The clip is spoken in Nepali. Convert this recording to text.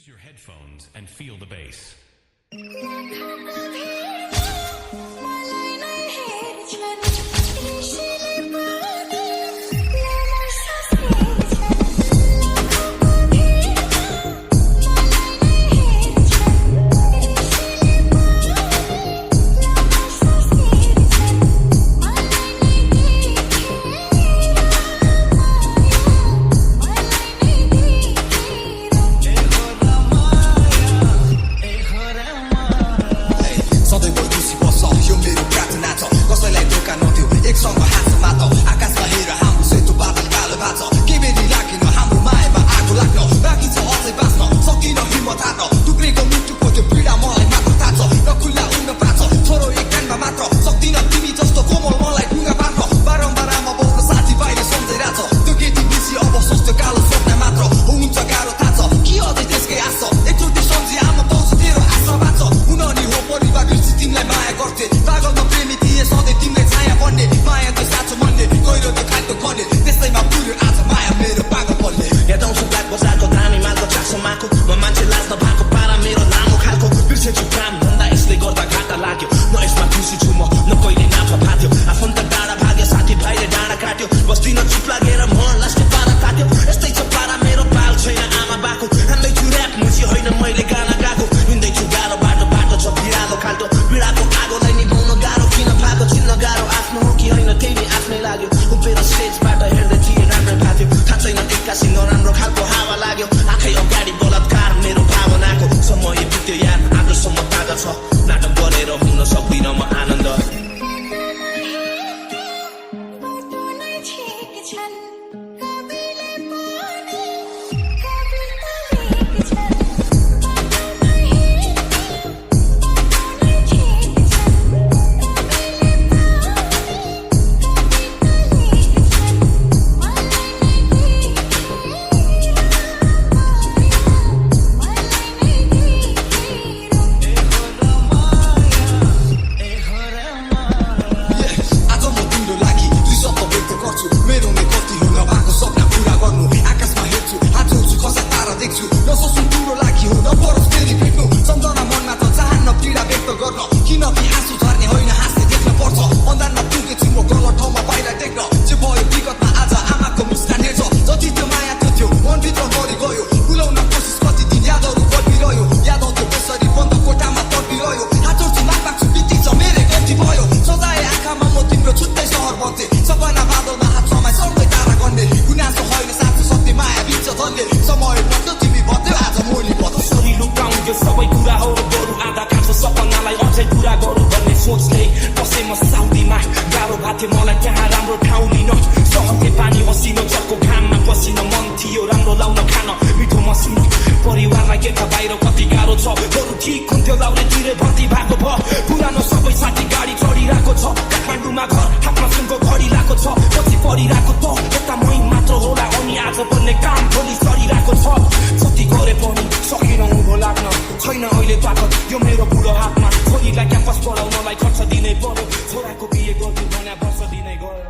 Use your headphones and feel the bass. मलाई त्यहाँ राम्रो ठाउँ लिन सहरले पानी असिनो चक्को घाममा पसिन मन थियो राम्रो लाउन खान मिठो मसिनो परिवारलाई के थाहा बाहिर कति गाह्रो छ बरु ठिक हुन्थ्यो लाउले तिरे भर्ती भएको भ पुरानो सबै साथी गाडी चढिरहेको छ काठमाडौँमा घर हातमा सुनको घडी लाएको छ पछि परिरहेको त यता मै मात्र होला अनि आज बन्ने काम भोलि सरिरहेको छ जति गरे पनि सकिन उँभो लाग्न छैन अहिले ताकत यो मेरो बुढो हातमा छोरीलाई क्याम्पस पढाउनलाई खर्च दिनै पर्यो छोराको बिहे गर्छु भने वर्ष दिनै गयो